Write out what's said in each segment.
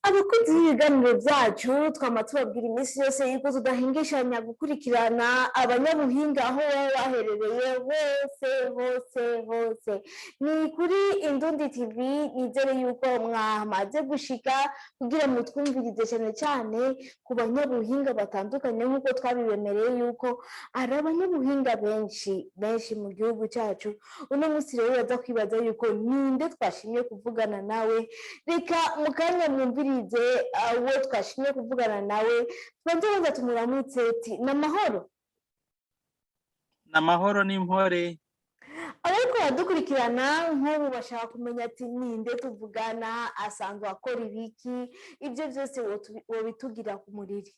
Abakunzi b'ibiganiro byacu, twama tubabwira iminsi yose yuko tudahingishanya gukurikirana abanyabuhinga aho baba baherereye hose hose hose. Ni kuri Indundi TV. Nizere yuko mwamaze gushika kugira mutwumvirize cyane cyane ku banyabuhinga batandukanye, nk'uko twabibemereye yuko ari abanyabuhinga benshi benshi mu gihugu cyacu. Uno munsi rero baza kwibaza yuko ninde twashimye kuvugana nawe. Reka mu kanya mwumvirize uwo twashimye kuvugana nawe. Tubanze banza tumuramutse ati: "Ni amahoro?" Ni amahoro n'impore. Abariko baradukurikirana nk'ubu bashaka kumenya ati: "Ninde tuvugana? Asanzwe akora ibiki?" Ibyo byose wobitugira ku muriri.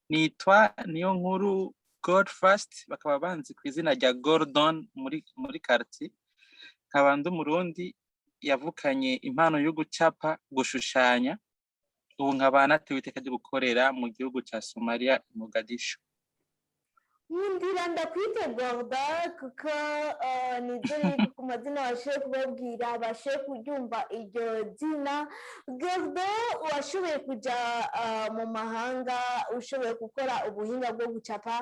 Nitwa Niyo Nkuru Godfast, bakaba banzi ku izina rya Gordon muri quartier. Nkaba ndi Umurundi yavukanye impano yo gucapa, gushushanya. Ubu nkaba natewe iteka ryo gukorera mu gihugu ca Somalia, i Mogadishu. Nkundira ndakwite Gorda, kuko nizere yuko ku mazina bashoboye kubabwira bashoboye kuryumva iryo zina. Gordo, washoboye kuja mu mahanga, ushoboye gukora ubuhinga bwo gucapa.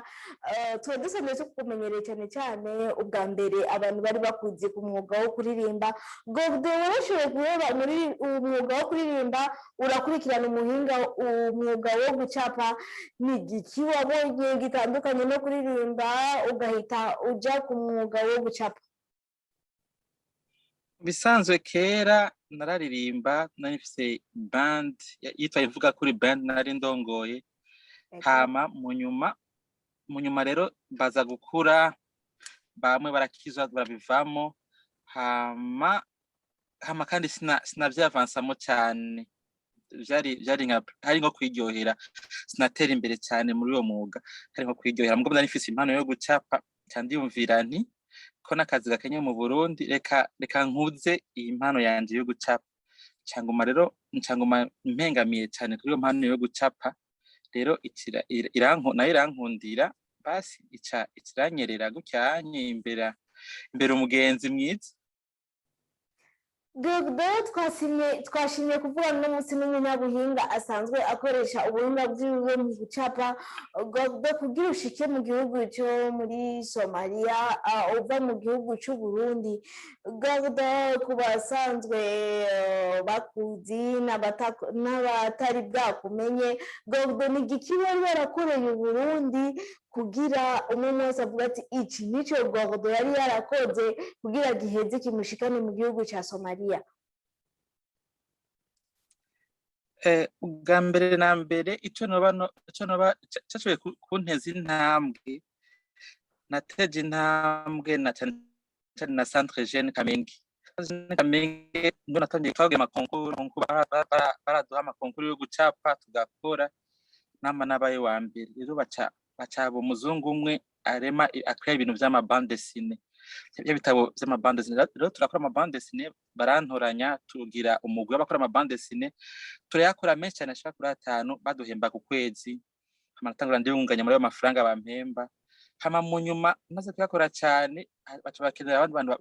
Tuba dusanzwe tukumenyereye cyane cyane, ubwa mbere abantu bari bakuzi ku mwuga wo kuririmba. Gordo, warashoboye guheba muri umwuga wo kuririmba, urakurikirana umuhinga umwuga wo gucapa. Ni igiki wabonye gitandukanye no kuririmba, ugahita uja ku mwuga wo gucapa? Bisanzwe kera nararirimba, nari mfise band yitwa Ivuga Kuri Band, nari ndongoye. Hama mu nyuma rero baza gukura, bamwe barakizwa, barabivamo. Hama kandi sinavyavansamo cyane, vyari nka hari nko kwiryohera. Sinatera imbere cyane muri uwo mwuga, hari nko kwiryohera. Mugabo nari mfise impano yo gucapa, nca ndiyumvira nti ko n'akazi gakenye mu Burundi, reka nkuze iyi mpano yanje yo gucapa. Nca rero nca nguma mpengamiye cyane kuri iyo mpano yo gucapa. Rero icira iranko nayo irankundira, basi ica ikiranyerera gutyanye imbere umugenzi mwiza. Gordo, twashimye kuvugana uno munsi n'umunyabuhinga asanzwe akoresha ubuhinga bwiwe mu gucapa. Gordo, kugira ushike mu gihugu cyo muri Somaliya uva mu gihugu cy'u Burundi, Gordo, ku basanzwe bakuzi n'abatari bwakumenye, Gordo, ni igiki wari warakoreye Uburundi kugira umwe wese avuga ati: "Iki nico Gordo yari yarakoze", kugira giheze kimushikane mu gihugu cya Somaliya? Ubwa mbere na mbere, ico noba ico noba cashoboye kunteza intambwe, nateje intambwe na cane cane na Centre Jeune Kamenge. Jeune Kamenge niho natangiye, twagiye ama concours, baraduha ama concours yo gucapa, tugakora, nama nabaye wa mbere. Rero baca umuzungu umwe arema akora ibintu vy'ama bande dessinée, bya bitabo vy'ama bande dessinée. Rero turakora ama bande dessinée, barantoranya, tugira umugwi w'abakora ama bande dessinée, turayakora menshi cyane ashika kuri 5, baduhemba ku kwezi. Hama natangura ndiyunganya muri ayo mafaranga bampemba. Hama mu nyuma maze kuyakora cyane, baca bakenera abandi bantu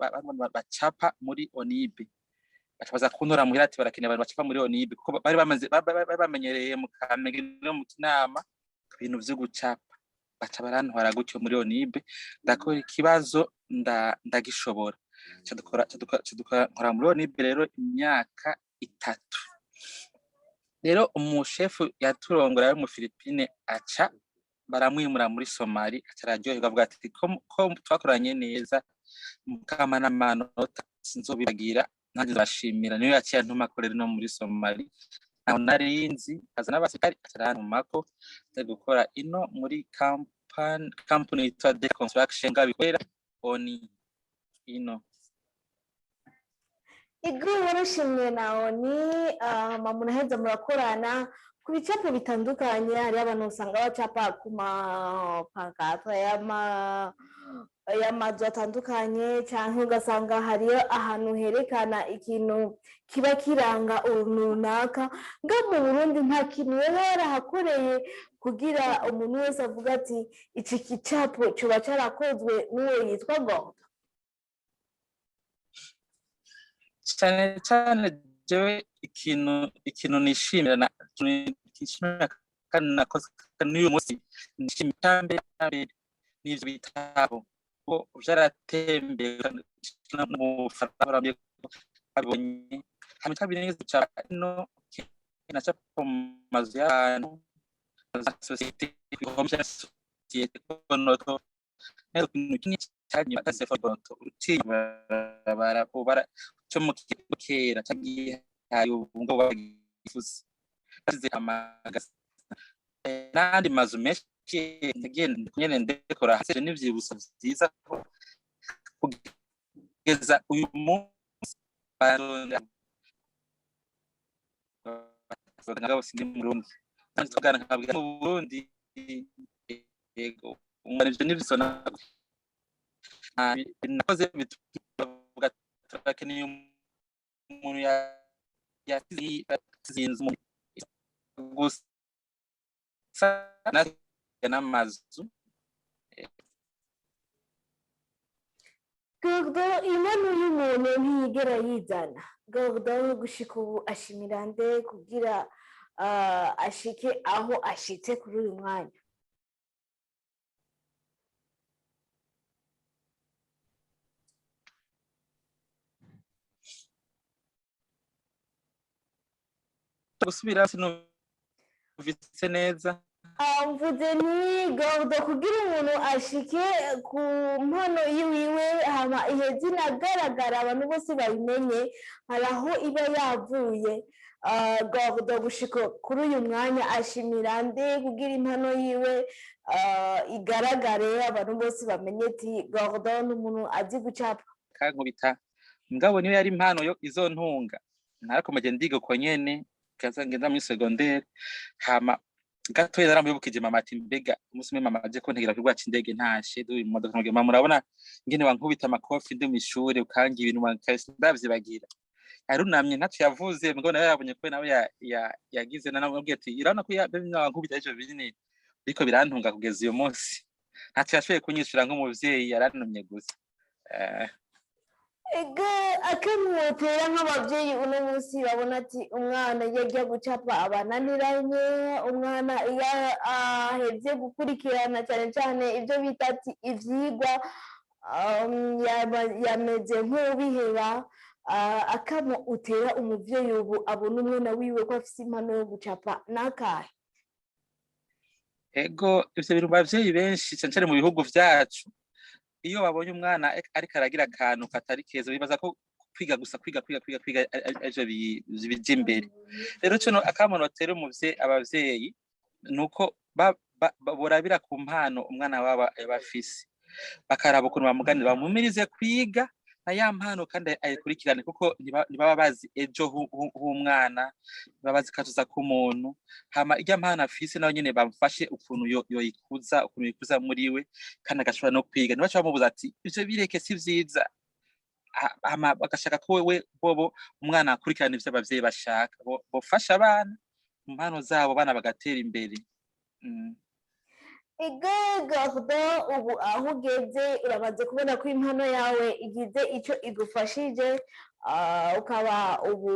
bacapa muri Onibe. Baca baza kuntora muhira ati barakeneye abantu bacapa muri Onibe, kuko bari bamaze bari bamenyereye mu Kamenge no mu Kinama ibintu vyo gucapa. Baca barantwara gutyo muri Onibe, ndakora ikibazo, ndagishobora. Ca dukora nkora muri Onibe rero imyaka 3. Rero umushefu yaturongora yo mu Philippine aca baramwimura muri Somali, aca araryoherwa, avuga ati ko twakoranye neza, mukama n'amanota sinzobibagira, nanjye nzabashimira. Niyo yaciye antuma ko rero no muri Somali ntaho narinzi, aza n'abasirikari, aca arantumako nza gukora ino muri company yitwa De Construction ngabikorera oni ino. Ego, warashimwe na oni, mama munaheza murakorana ku bicapo bitandukanye. Hariho abantu usanga bacapa ku mapankata y'amazu atandukanye, cyangwa ugasanga hariyo ahantu herekana ikintu kiba kiranga uruntu runaka. Nga mu Burundi nta kintu yaba yarahakoreye kugira umuntu wese avuga ati: "Iki gicapo coba carakozwe n'uwo yitwa Gordo"? Cyane cyane. Jewe ikintu nishimira nishimira kandi nakoze n'uyu munsi nishimira mbere n'ivyo bitabo ko vyaratembeye mu Bufaransa, babibonye. Hanyuma kabiri nigeze gucapa no nacapa mu mazu y'abantu, za société, ibihome vya société Bonoto. Nero ikintu kimwe cyagiye batase Bonoto uciye barabara ubara cyo mu kera cyagiye, ubu ngo bagifuze basize amagasa n'andi mazu menshi ngenda nyene ndekora hasi n'ivyibutso vyiza kugeza uyu munsi barondera ngabo. Sindi mu Burundi kandi tugana nkabwira mu Burundi. Yego, ivyo nivyo nakoze bituvuga turakeneye umuntu yasize inzu gusa n'amazu. Gordo, impano y'umuntu ntiyigera yizana. Gordo, gushika ubu ashimira nde kugira ashike aho ashitse kuri uyu mwanya? Gusubira sinumvise neza. Mvuze ni Gordo, kugira umuntu ashike ku mpano yiwiwe hama iheze inagaragara abantu bose bayimenye, hari aho iba yavuye. Gordo, gushika kuri uyu mwanya ashimira nde kugira impano yiwe igaragare, abantu bose bamenye ati Gordo ni umuntu azi gucapa? Kankubita mugabo niyo yari impano yo izontunga, narakomeje ndiga uko nyene kaza ngenda muri secondaire. Hama gatoya naramwibukije mama ati mbega umunsi umwe mama aje kuntegera ku kibuga c'indege, ntashe duri mu modoka, mubwira: "Mama, murabona ingene wankubita amakofi ndi mw'ishure, ukangira ibintu ndavyibagira." Arunamye ntaco yavuze, mugabo nawe yarabonye ko nawe yagize. Naramubwiye ati: "Urabona ko wankubita ivyo binini biriko birantunga kugeza uyu munsi." Ntaco yashoboye kunyishura nk'umuvyeyi, yaranumye gusa. Ega akamwotera nk'ababyeyi uno munsi babona ati umwana iyo agiye gucapa abananiranye, umwana iyo ahevye gukurikirana cyane cyane ibyo bita ati ivyigwa, yameze nk'ubiheba, akamo utera umuvyeyi ubu abona umwana wiwe ko afise impano yo gucapa n'akahe? Ego, ivyo biri mu bavyeyi benshi, cane cane mu bihugu vyacu. Iyo babonye umwana ariko aragira akantu katari keza, bibaza ko kwiga gusa, kwiga, kwiga, kwiga, kwiga arivyo bija imbere. Rero co akamo notera abavyeyi nuko borabira ku mpano umwana wabo aba afise, bakaraba ukuntu bamuganira, bamumirize kwiga na ya mpano kandi ayikurikirane, kuko ntibaba bazi ejo h'umwana, ntibaba bazi kazoza k'umuntu. Hama irya mpano afise nayo nyene bamufashe ukuntu yoyikuza, ukuntu yoyikuza muri we kandi agashobora no kwiga. Ntibace bamubuza ati ivyo bireke si vyiza. Hama bagashaka ko wewe bobo umwana akurikirana ivyo abavyeyi bashaka, bofasha abana mu mpano zabo, abana bagatera imbere. Ego Gordo, ubu aho ugeze uramaze kubona ko impano yawe igize icyo igufashije, ukaba ubu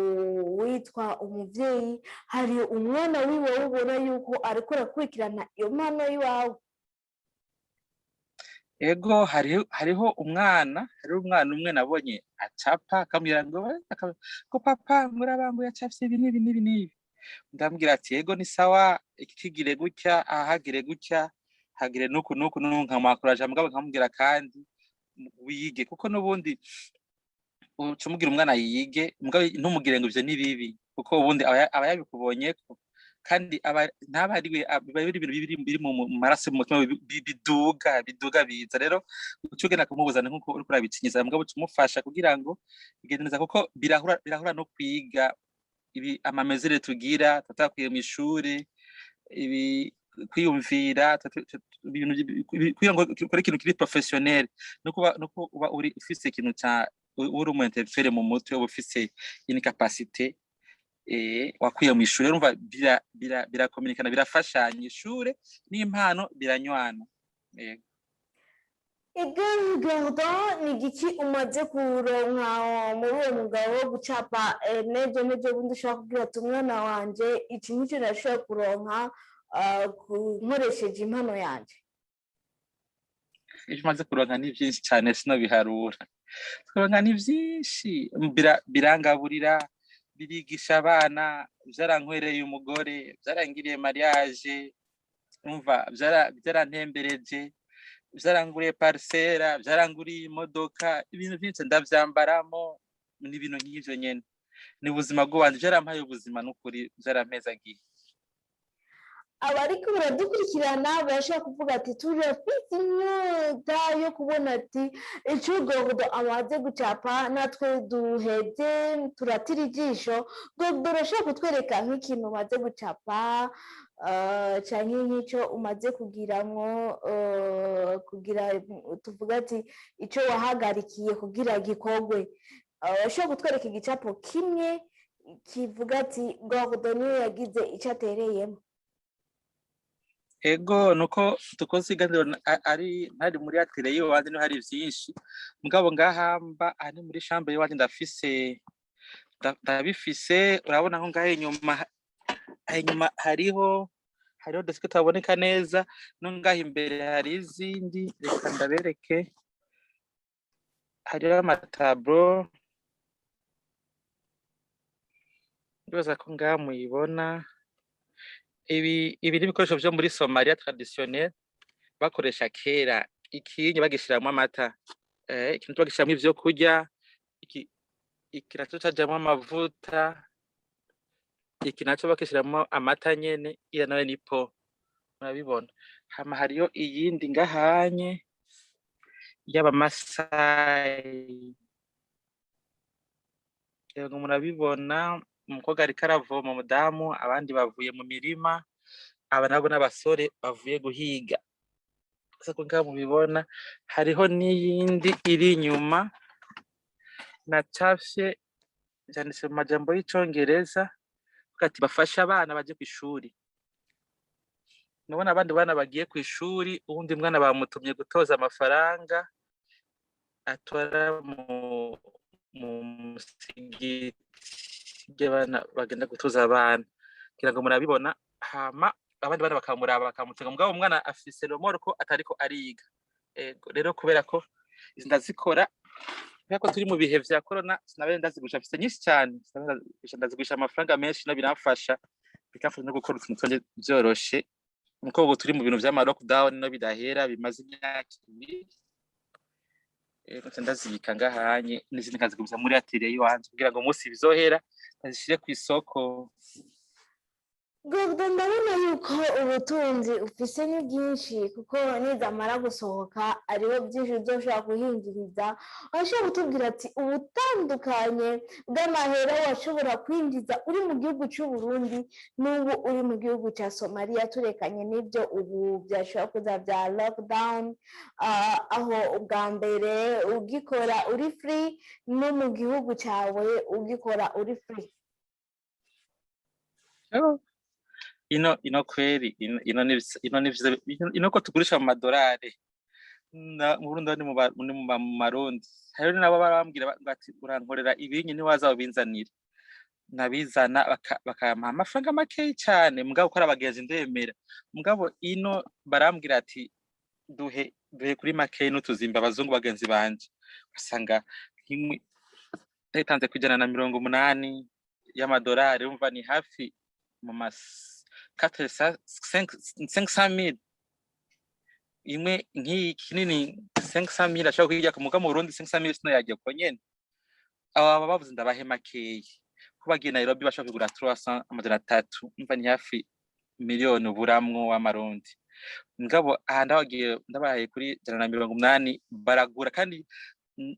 witwa umuvyeyi. Hari umwana wiwe ubona yuko ariko arakurikirana iyo mpano y'iwawe? Ego, hariho umwana umwe nabonye acapa, akambwira ngo "Papa, muraba ngo yacafye ibi n'ibi n'ibi n'ibi." Ndambwira ati: "Ego, ni sawa, iki kigire gutya, ahagire gutya, hagire nuku nuku nuku." Nkamwakuraje, mugabo nkamubwira kandi wige, kuko n'ubundi uca umubwira umwana yige, mugabo ntumubwire ngo ivyo ni bibi, kuko ubundi aba yabikubonyeko kandi aba ntaba ari we, biba biri ibintu biri mu maraso, mu mutima, biduga biza. Rero uca ugenda kumubuza ni nkuko uriko urabicinyiza, mugabo uca umufasha kugira ngo bigende neza, kuko birahura no kwiga. Ibi amamezere tugira tutakwiye mw'ishure, ibi kwiyumvira ibintu kugira ngo ukore ikintu kiri professionnel, nuko uba uri ufise ikintu ca uri umu intellectuel mu mutwe, uba ufise une capacité wakwiye mw'ishure. Urumva birakominikana, birafashanya, ishure n'impano biranywana. Yego. Ego Gordon, ni igiki umaze kuronka muri uwo mwuga wo gucapa nejo nejo bundi ushobora kubwira ati: "Umwana wanje, iki nicyo nashoboye kuronka nkoresheje impano yanje"? Ibyo umaze kuronka ni byinshi cyane, sinobiharura. Kuronka ni byinshi, birangaburira, birigisha abana, byarankwereye umugore, byarangiriye mariage, umva, byarantembereje, byaranguriye parcelle, byaranguriye imodoka, ibintu byinshi, ndavyambaramo. Ni ibintu nk'ivyo nyene, ni ubuzima bw'uwanje, byarampaye ubuzima n'ukuri, byarampezagiye. Abariko baradukurikirana barashobora kuvuga ati: "Turafite inyota yo kubona ati ico Gordo amaze gucapa, natwe duheze turatira ijisho." Gordo, urashobora kutwereka nk'ikintu umaze gucapa canke nk'ico umaze kugiramwo kugira tuvuga ati ico wahagarikiye kugira gikorwe? Urashobora kutwereka igicapo kimwe kivuga ati Gordo niwe yagize ico atereyemo? Ego, nuko dukoze iganiro ari ntari muri atelier y'iwanje, niho hari vyinshi. Mugabo ngahamba aha ni muri chambre y'iwanje, ndafise ndabifise. Urabona ko ngaha inyuma, aha inyuma hariho desk itaboneka neza, no ngaha imbere hari izindi. Reka ndabereke, hariho ama tableaux, ndibaza ko ngaha muyibona. Ibi ni ibikoresho vyo muri Somalia traditionnel bakoresha kera. Ikinyi bagishiramwo amata, ikintu bagishiramwo ivyo kurya, iki naco cajamwo amavuta, iki naco bagishiramwo amata nyene. Iya nayo ni pot, murabibona. Hama hariyo iyindi ngahanye y'Abamasayi, ngo murabibona, umukobwa ariko aravoma, umudamu, abandi bavuye mu mirima, aba nabo n'abasore bavuye guhiga. Siko ngaho mubibona, hariho n'iyindi iri inyuma nacafye, vyanditse mu majambo y'icongereza, avuga ati bafashe abana baje kw'ishuri. Nubona abandi bana bagiye kw'ishuri, uwundi mwana bamutumye gutoza amafaranga atora mu musigiti ry'abana bagenda gutoza abana, kugira ngo murabibona. Hama abandi bana bakamuraba, bakamutenga, mugabo umwana afise remords ko atariko ariga. Ego rero, kubera ko izi ndazikora kubera ko turi mu bihe vya corona, sinabe ndazigurisha, mfise nyinshi cyane, ndazigurisha amafaranga menshi, no biramfasha, bikamfasha no gukora utuntu twanje vyoroshe, nuko ubu turi mu bintu vy'ama lockdown no bidahera, bimaze imyaka 2. Ego, ndazibika ngahanye, n'izindi nkazigumiza muri atelier yiwanje kugira ngo umunsi bizohera ndazishire kw'isoko. Gordo, ndabona yuko ubutunzi ufise ni bwinshi, kuko nizamara gusohoka hariho byinshi uzoshobora kuhinjiriza. Urashobora kutubwira ati ubutandukanye bw'amahera washobora kwinjiza uri mu gihugu cy'u Burundi n'ubu uri mu gihugu cya Somaliya, turekanye n'ibyo ubu byashobora kuza bya lockdown, aho ubwa mbere ugikora uri free no mu gihugu cyawe ugikora uri free? Oh. Ino kweri, ino ni vyiza, ino ko tugurisha mu madorari, na mu Burundi ni mu marundi. Hariho nabo barambwira bati: "Urankorera ibinyi, niwaza ubinzanire." Nkabizana, bakampa amafaranga makeyi cane, mugabo ko ari abagenzi ndemera. Mugabo ino barambwira ati: "Duhe, duhe kuri makeyi n'utuzimba." Abazungu bagenzi banje usanga nk'imwe nayitanze ku 180 y'amadorari, urumva ni hafi mu ma 500 mille imwe nk'iyi kinini, 500 mille ashobora kuyirya muga mu Burundi 500 mille sino yarya uko nyene. Aba baba bavuze ndabahe makeyi, ko bagiye Nairobi bashobora kugura 300, 300, umva ni hafi miliyoni uburamwo w'amarundi. Mugabo aha ndabagiye ndabahaye kuri 180, baragura. Kandi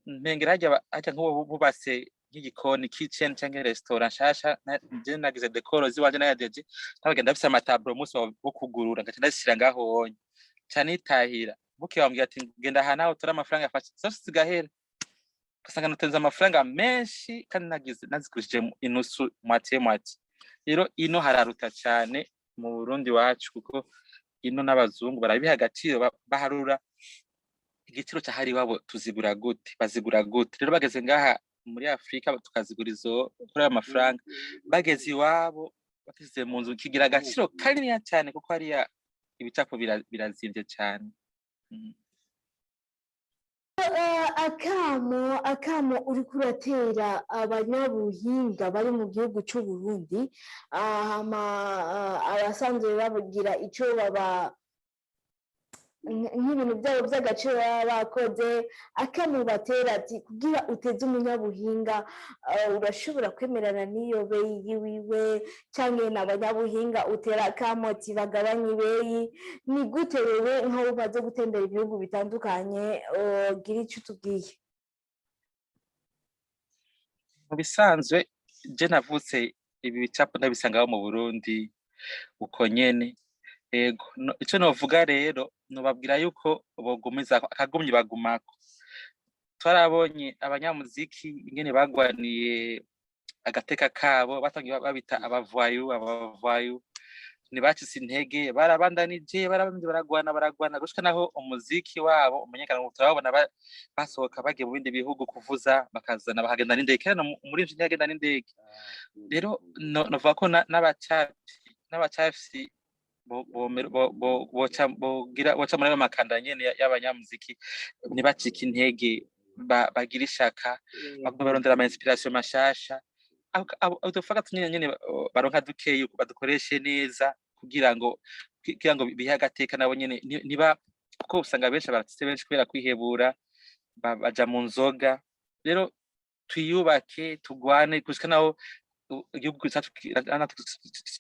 mpengera harya nk'ubu bubatse nk'igikoni, kitchen canke restaurant nshasha, je nagize décor ziwanje nayajeje, ndabagenda ndafise ama tableaux, umunsi wo kugurura ngaca ndazishira ngaho wonye, ca nitahira. Bukeye bambwira ati: "Genda aha nawe utore amafaranga yafashe zose." Zigahera, ugasanga natanze amafaranga menshi kandi nagize nazigurishije inusu, moitié moitié. Rero ino hararuta cane mu Burundi wacu, kuko ino n'abazungu barabiha agaciro, baharura. Igiciro cyahari iwabo tuzigura gute, bazigura gute? Rero bageze ngaha muri Afurika tukazigura izo kuri ayo mafaranga, bageze iwabo bashyize mu nzu kigira agaciro kaniniya cyane, kuko hariya ibicapo birazimvye cyane. Akamo uriko uratera abanyabuhinga bari mu gihugu cy'u Burundi, hama abasanzwe babugira ico baba nk'ibintu byabo by'agaciro baba bakoze, akamo batera ati kugira uteze umunyabuhinga, urashobora kwemerana n'iyo beyi yiwiwe, cyangwa n'abanyabuhinga utera akamo ati bagabanye ibeyi? Ni gute wewe nk'aho umaze gutembera ibihugu bitandukanye, gira icyo utubwiye? Mu bisanzwe je navutse ibi bicapo ndabisangaho mu Burundi uko nyene. Ego, ico novuga rero, nobabwira yuko bogumiza akagumye bagumako. Twarabonye abanyamuziki ingene bagwaniye agateka kabo, batangiye babita abavayu, abavayu ntibacitse intege, barabandanije, barabanje, baragwana, baragwana gushika naho umuziki wabo umenyekana. Ubu turababona basohoka bagiye mu bindi bihugu kuvuza, bakazana bakagenda n'indege. Kera umuririmbyi ntiyagenda n'indege. Rero novuga ko n'abacafyi boca boca muri ayo makanda nyene y'abanyamuziki, ntibacike intege, bagira ishaka, bagume barondera ama inspiration mashasha. Udufaranga tunyene nyene baronka dukeyi badukoreshe neza kugira ngo bihe agateka nabo nyene. Niba kuko usanga benshi abartiste benshi kubera kwihebura baja mu nzoga. Rero twiyubake, tugwane gushika naho igihugu cacu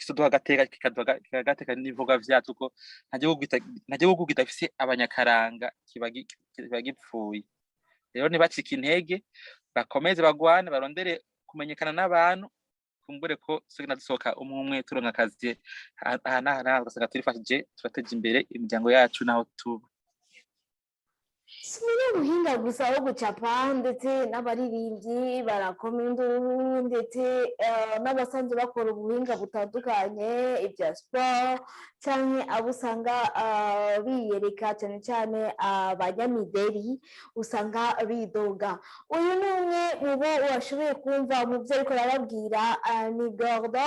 kizoduha agateka, kikaduha agateka n'ibikorwa vyacu, kuko nta gihugu kidafise abanyakaranga kiba gipfuye. Rero ntibacike intege, bakomeze bagwane, barondere kumenyekana n'abantu, kumbure ko tugenda dusohoka umwe umwe, turonka akazi aha n'aha n'aha, ugasanga turifashije, turateje imbere imiryango yacu n'aho tuba. Si umunyabuhinga gusa wo gucapa, ndetse n'abaririmbyi barakoma induru, ndetse n'abasanzwe bakora ubuhinga butandukanye, ibya siporo, cyangwa abo usanga biyereka, cyane cyane abanyamideri usanga bidoga. Uyu ni umwe mu bo washoboye kumva mu byo ariko arababwira, ni Gordo,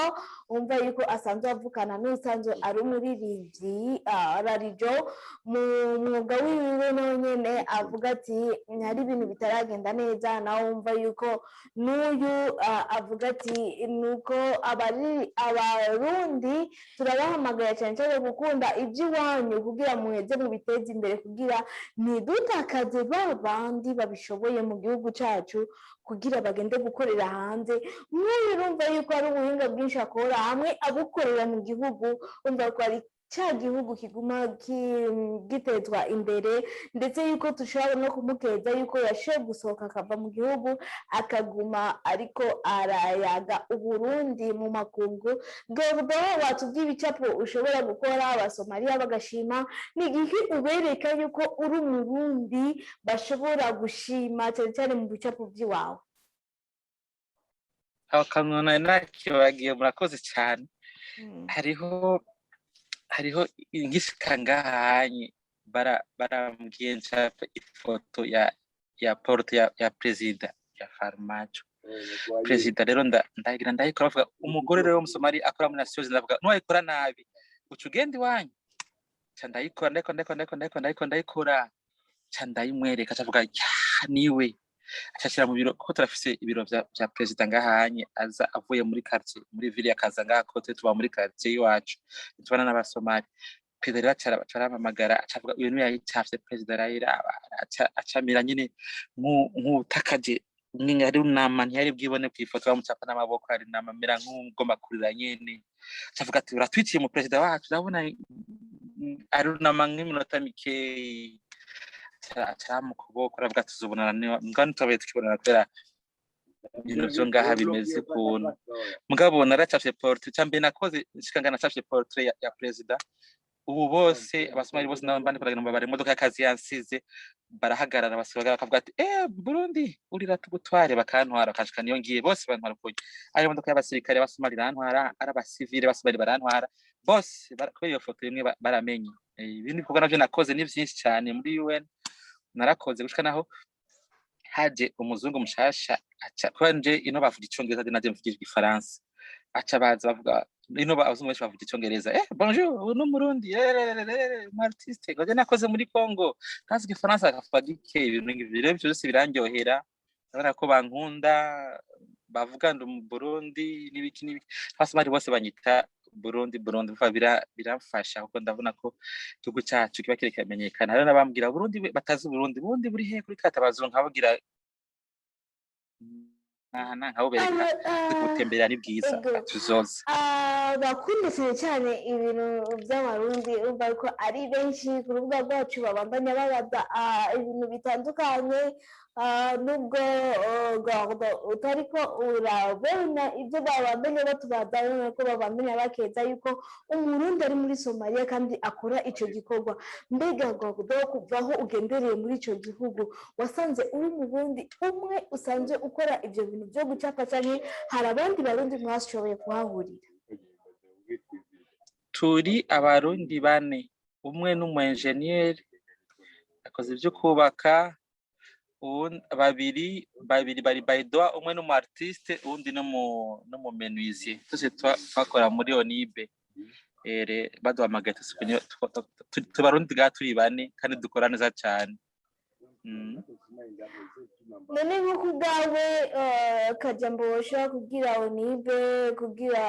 wumva yuko asanzwe avukana n'usanzwe ari umuririmbyi Rarijo. Mu mwuga wiwe nawe nyene avuga ati hari ibintu bitaragenda neza. Nawe wumva yuko n'uyu avuga ati nuko Abarundi turabahamagara cyane cyane gukunda iby'iwanyu kugira muheze mubiteze imbere, kugira ntidutakaze ba bandi babishoboye mu gihugu cyacu kugira bagende gukorera hanze. Nk'uyu urumva yuko ari ubuhinga bwinshi akora, hamwe abukorera mu gihugu, urumva ko ari cya gihugu kiguma gitezwa imbere, ndetse yuko dushobora no kumukeza yuko yashoboye gusohoka akava mu gihugu, akaguma ariko arayaga Uburundi mu makungu. Gordo, watubwiye ibicapo ushobora gukora Abasomaliya bagashima. Ni igihe ubereka yuko uri Umurundi bashobora gushima cyane cyane mu bicapo by'iwawe? Aho kantu nari nakibagiye, murakoze cyane. Hariho ngishika ngahanye barambwiye ncape ifoto ya porte ya perezida ya Farmajo, perezida. Rero ndagira ndayikora, bavuga umugore rero w'Umusomali akora muri Nations, ndavuga nuwayikora nabi uca ugenda iwanyu. Ca ndayikora, ndayikora, ndayikora, ndayikora, ndayikora, ndayikora, ndayikora, ca ndayimwereka, ca avuga ya niwe, acashira mu biro, kuko turafise ibiro vya perezida ngahanye. Aza avuye muri quartier, muri ville, akaza ngaha ko twe tuba muri quartier iwacu, tubana n'Abasomali. Perezida rero aca arampamagara, aca avuga uyu niwe yayicafye. Perezida arayiraba, acamira nyene nk'utakaje umwe, ari unama ntiyari bwibone kw'ifoto bamucapa n'amaboko, ari nama amera nk'ugomba kurira nyene. Aca avuga ati uratwiciye mu perezida wacu. Urabona arunama nk'iminota mikeyi, aca mu kuboko, aravuga tuzobonana mbwa ntitwabaye tukibonana kubera ibintu vyo ngaha bimeze ukuntu. Mugabo naracafye portrait ca mbere nakoze nshika ngaha, nacafye portrait ya perezida. Ubu bose Abasomali bose n'abandi baragenda bari imodoka y'akazi yansize, barahagarara, basigaga bakavuga ati eh Burundi urira tugutware, bakantwara bakashika niyo ngiye. Bose bantwara uko ari imodoka y'abasirikare b'Abasomali irantwara, ari abasivile b'Abasomali barantwara bose, kubera iyo foto imwe baramenye. Ibindi bikorwa navyo nakoze ni vyinshi cyane muri UN. Narakoze gushika naho haje umuzungu mushasha, aca kuba nje ino bavuga Icongereza, naje mvuga Igifaransa, aca baza bavuga ino abazungu benshi bavuga Icongereza: "Eh, bonjour, uyu ni Umurundi, umu artiste." Ngo je nakoze muri Congo, ntazi Igifaransa, akavuga gike. Ibintu nk'ivyo rero vyose birandyohera. Ndabona ko bankunda, bavuga ndi mu Burundi n'ibiki n'ibiki, abasomali bose banyita Burundi, Burundi. Umva, biramfasha kuko ndabona ko igihugu cacu kiba kiriko kiramenyekana. Hariho n'abambwira Burundi batazi Uburundi. Burundi buri he kuri carte? Abazungu nkababwira aha, nkabubereka, gutembera ni bwiza. Tuzoza. Bakunda cyane cyane ibintu by'Abarundi. Urumva ko ari benshi ku rubuga rwacu babandanya babaza ibintu bitandukanye. Nubwo Gordo utariko urabona ibyo babandanya batubaza, urabona ko babandanya bakeza yuko Umurundi ari muri Somaliya kandi akora icyo gikorwa. Mbega Gordo, kuva aho ugendereye muri icyo gihugu, wasanze uri Umurundi umwe usanzwe ukora ibyo bintu byo gucapa, cyangwa hari abandi Barundi mwashoboye kuhahurira? Turi Abarundi bane. Umwe ni umu enjeniyeri, akoze ibyo kubaka. Babiri bari Baidoa, umwe ni umu artiste, uwundi ni umu menuisier. Twese twakora muri Onibe. Ere baduhamagaye twese, tubarundi bwa turi bane kandi dukora neza cyane. None nk'uko ubwawe kajambo ushobora kubwira Onibe kugira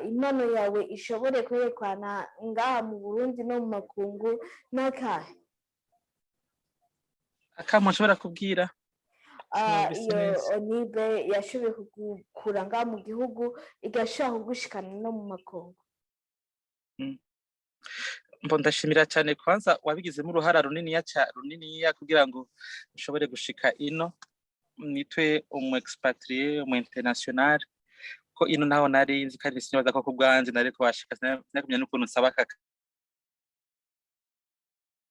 impano yawe ishobore kwerekana ngaha mu Burundi no mu makungu n'akahe? Akamo nshobora kubwira? Sinumvise Iyo neza. Onibe yashoboye kugukura ngaha mu gihugu, igashobora kugushikana no mu makungu. Mbo ndashimira cyane kwanza wabigizemo uruhara runiniya kugira ngo ushobore gushika ino, nitwe umu expatrié, umu international, ko ino naho nari nzi kandi sinibaza ko kubwanje nari kubashika. Sinakumenya n'ukuntu nsaba aka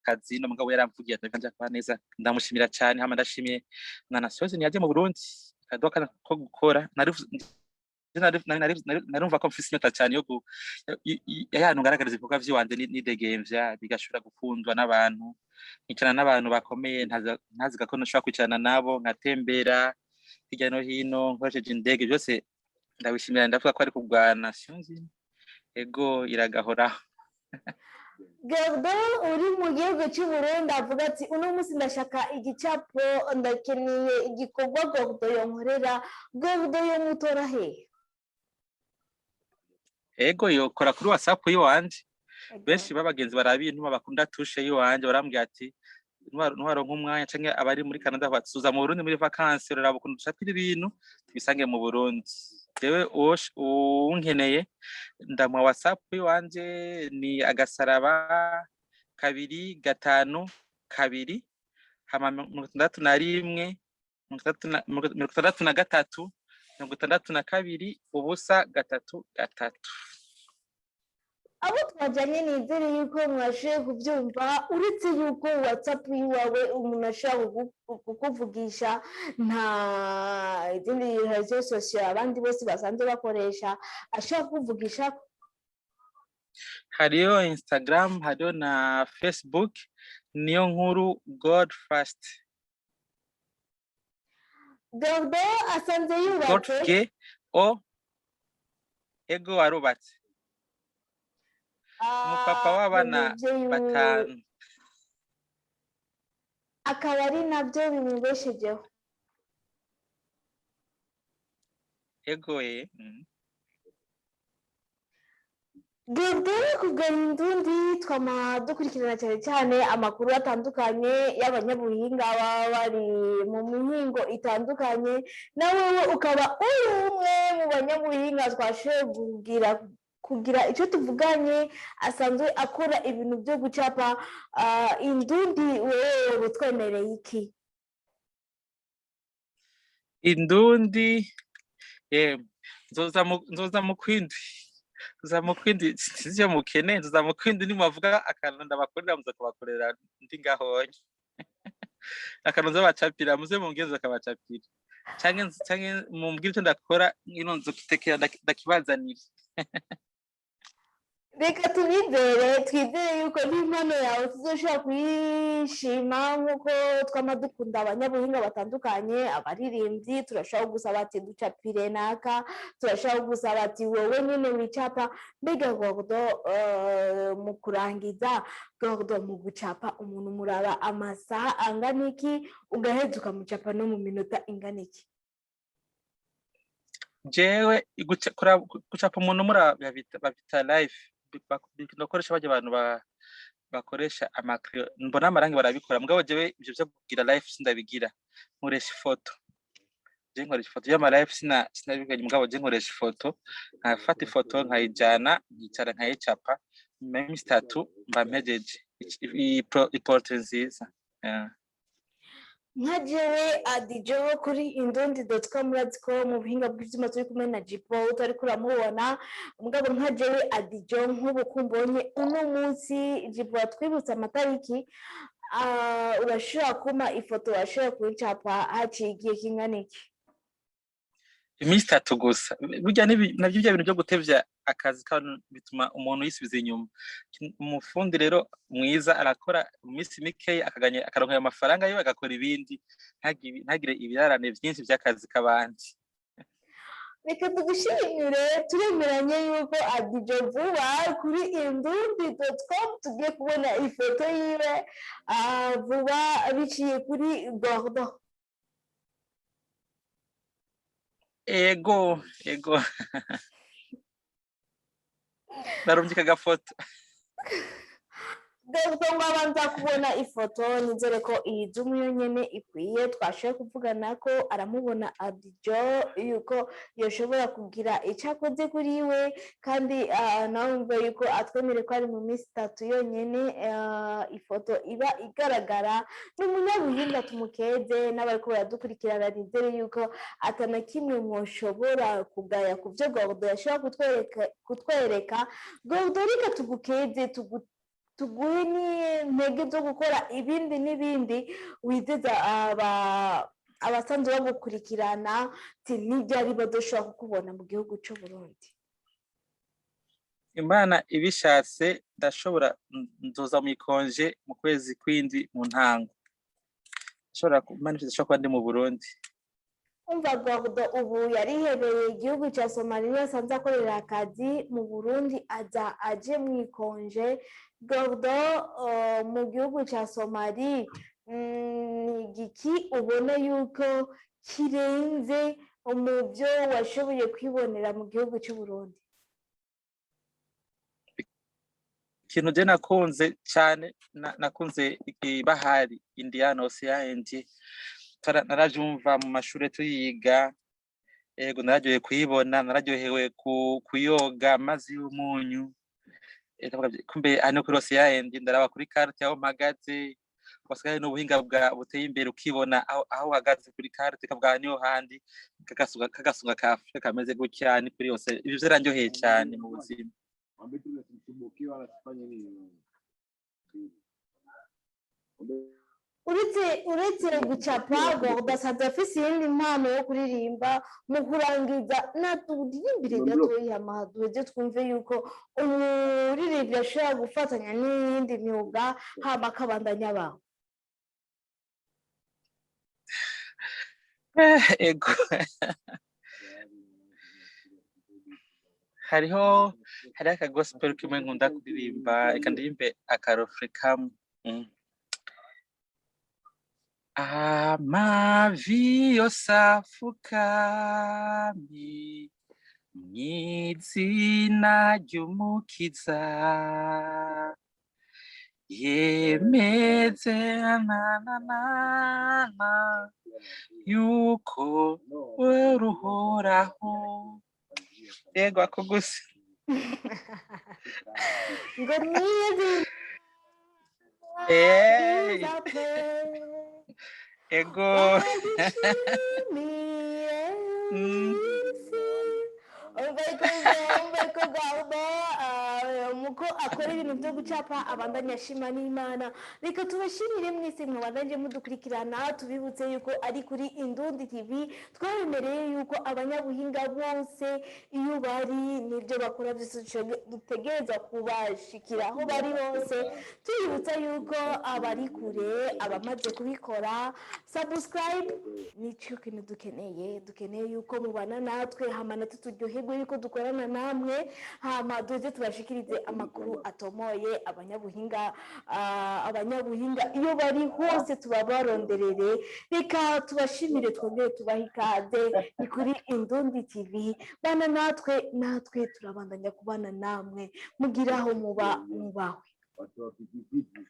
kazi no mugabo yaramvugiye ati nja kwa neza. Ndamushimira cyane. Hama ndashimiye na Nations Unies yaje mu Burundi ikaduha akanya ko gukora. Narumva ko mfise inyota cyane yo y'ahantu ngaragariza ibikorwa vy'iwanje nidegemvya, bigashobora gukundwa n'abantu, nkicarana n'abantu bakomeye ntaziga ko nshobora kwicarana nabo, nkatembera hirya no hino nkoresheje indege. Byose ndabishimira, ndavuga ko ari ku bwa Nations Unies. Ego, iragahoraho. Gordo uri mu gihugu cy'u Burundi avuga ati: "Uno munsi ndashaka igicapo, ndakeneye igikorwa Gordo yonkorera." Gordo yomutora hehe? Ego, yokora kuri WhatsApp yiwanje. Benshi b'abagenzi barabintuma, bakunda touche yiwanje, barambwira ati ntwaronka umwanya, canke abari muri Canada batuza mu Burundi muri vacances, uraraba ukuntu dushakira ibintu tubisange mu Burundi. Jewe uwunkeneye ndamuha WhatsApp yiwanje, ni *252, hama 61, 63, 62, 0, 3, 3. Abo twajyanye, nizere yuko mwashoboye kubyumva. Uretse yuko WhatsApp iwawe umuntu ashobora kukuvugisha, nta izindi réseaux sociaux abandi bose basanzwe bakoresha ashobora kukuvugisha? Hariyo Instagram, hariyo na Facebook, Niyo Nkuru God First. Gordo asanze God yubatse? G O, ego, warubatse, umupapa w'abana Umuvyeyi batanu. Akaba ari nabyo bimubeshejeho? Ego ye. Gordo, kugana Indundi twama dukurikirana cyane cyane amakuru atandukanye y'abanyabuhinga baba bari mu mihingo itandukanye, na wewe ukaba uri umwe mu banyabuhinga twashoboye kugira icyo tuvuganye, asanzwe akora ibintu byo gucapa. Indundi wewe witwemereye iki? Indundi, nzoza mu kwindwi, nzoza mu kwindwi. Sinzi iyo mukeneye, nzoza mu kwindwi. Nimubavuga akantu ndabakorera, muza kubakorera ndi ngahonye akantu nzobacapira, muze mumbwire, nza kabacapira, canke mumbwire icyo ndakora, ino nzokitekera ndakibazanira. Reka tubizere, twizere yuko n'impano yawe tuzoshobora kuyishima nk'uko twama dukunda abanyabuhinga batandukanye, abaririmbyi. Turashobora gusaba ati ducapire naka, turashobora gusaba ati wowe nyine wicapa. Mbega Gordo, mu kurangiza, Gordo, mu gucapa umuntu muraba amasaha angana iki, ugaheza ukamucapa no mu minota ingana iki? Jewe gucapa umuntu babita live, bakoresha barya abantu bakoresha amacrayon, mbona amarangi barabikora. Mugabo jewe ivyo vyo kugira live sindabigira, nkoresha ifoto. Je nkoresha ifoto y'ama live, sinabiganye. Mugabo je nkoresha ifoto, nkafata ifoto nkayijana, nkicara nkayicapa, nyuma y'iminsi 3 mba mpejeje iportrait nziza. Yeah. Nka jewe Adijo kuri indundi.com, murazi ko mu buhinga bw'ivyuma turi kumwe na Jipo, utari kuramubona. Mugabo nka jewe Adijo, nk'ubu kumbonye uno munsi, Jipo watwibutsa amatariki, urashobora kumpa ifoto, washobora kuyicapa haciye igihe kingana iki? Iminsi 3 gusa. Burya navyo bya bintu byo gutevya akazi kano bituma umuntu yisubiza inyuma. Umufundi rero mwiza arakora mu minsi mikeya, akaganya, akaronka ayo mafaranga yiwe, agakora ibindi, ntagire ibirarane vyinshi vy'akazi k'abandi. Reka tugushimire. Turemeranye yuko Adijo vuba kuri indundi.com tugiye kubona ifoto yiwe, vuba biciye kuri Gordo. Ego, narumvika agafoto. Gordo ngo abanza kubona ifoto. Nizere ko iyi zoom yonyene ikwiye. Twashoboye kuvugana ko aramubona Adijo, yuko yoshobora kugira icyo akoze kuri we, kandi nawe wumva yuko atwemere ko ari mu minsi 3 yonyene, ifoto iba igaragara. Ni umunyabuhinga, tumukeze n'abariko baradukurikirana. Nizere yuko atana kimwe mwoshobora kugaya ku byo Gordo yashobora kutwereka. Gordo, reka tugukeze, tuguhe n'intege zo gukora ibindi n'ibindi. Wizeza abasanzwe bagukurikirana ati n'ibyari badushobora kukubona mu gihugu cy'u Burundi? Imana ibishatse ndashobora, nzoza mu ikonje mu kwezi kw'indwi mu ntango. Ndashobora Imana ibishatse ndashobora kuba ndi mu Burundi. Umva, Gordo ubu yarihebeye igihugu cya Somaliya, asanzwe akorera akazi mu Burundi, aza aje mu ikonje. Gordo, mu gihugu cya Somali, ni igiki ubona yuko kirenze mu byo washoboye kwibonera mu gihugu cy'u Burundi? Ikintu je nakunze cyane, nakunze ibahari Indian Ocean Indien. Naravyumva mu mashure tuyiga, ego nararyohewe kuyibona, nararyohewe kuyoga amazi y'umunyu. Ndavuga kumbe aha ni kuri Ocean Indien, ndaraba kuri carte aho mpagaze, wasigaye n'ubuhinga bwa buteye imbere, ukibona aho uhagaze kuri carte, ukavuga aha niho handi kagasunga ka Afrika kameze gutya, ni kuri Ocean. Ivyo vyaranryoheye cyane mu buzima. Uretse gucapa, Gordo asanzwe afise iyindi mpano yo kuririmba. Mu kurangiza, naturirimbire gatoya hama duheze twumve yuko umuririmbyi ashobora gufatanya n'iyindi myuga hama akabandanya abaho. Ego, hariho akagospel kimwe nkunda kuririmba, reka ndirimbe akarofre kamwe. Amavi yose afukamye mw'izina ry'Umukiza, yemeze na na na na yuko uruhoraho. Yego, ako gusa. Ngo mwizina Hey. ryiza pe. Ego. Bagishimiye isi. Umva ko Gordo, Muko akora ibintu byo gucapa, abandanya ashima n'Imana. Reka tubashimire mwese mwabandanye mudukurikirana. Tubibutse yuko ari kuri Indundi TV. Twabemereye yuko abanyabuhinga bose iyo bari n'ibyo bakora byose dutegereza kubashikira aho bari hose. Tubibutsa yuko abari kure, abamaze kubikora subscribe, nicyo kintu dukeneye. Dukeneye yuko mubana natwe, hama natwe turyoherwe yuko dukorana namwe, hama duze tubashikirize amakuru atomoye. Abanyabuhinga, abanyabuhinga iyo bari hose tubabaronderere. Reka tubashimire, twongere tubahe ikaze. Ni kuri Indundi TV. Bana natwe, natwe turabandanya kubana namwe. Mugira aho muba mwubahwe. Watu wa pikipiki.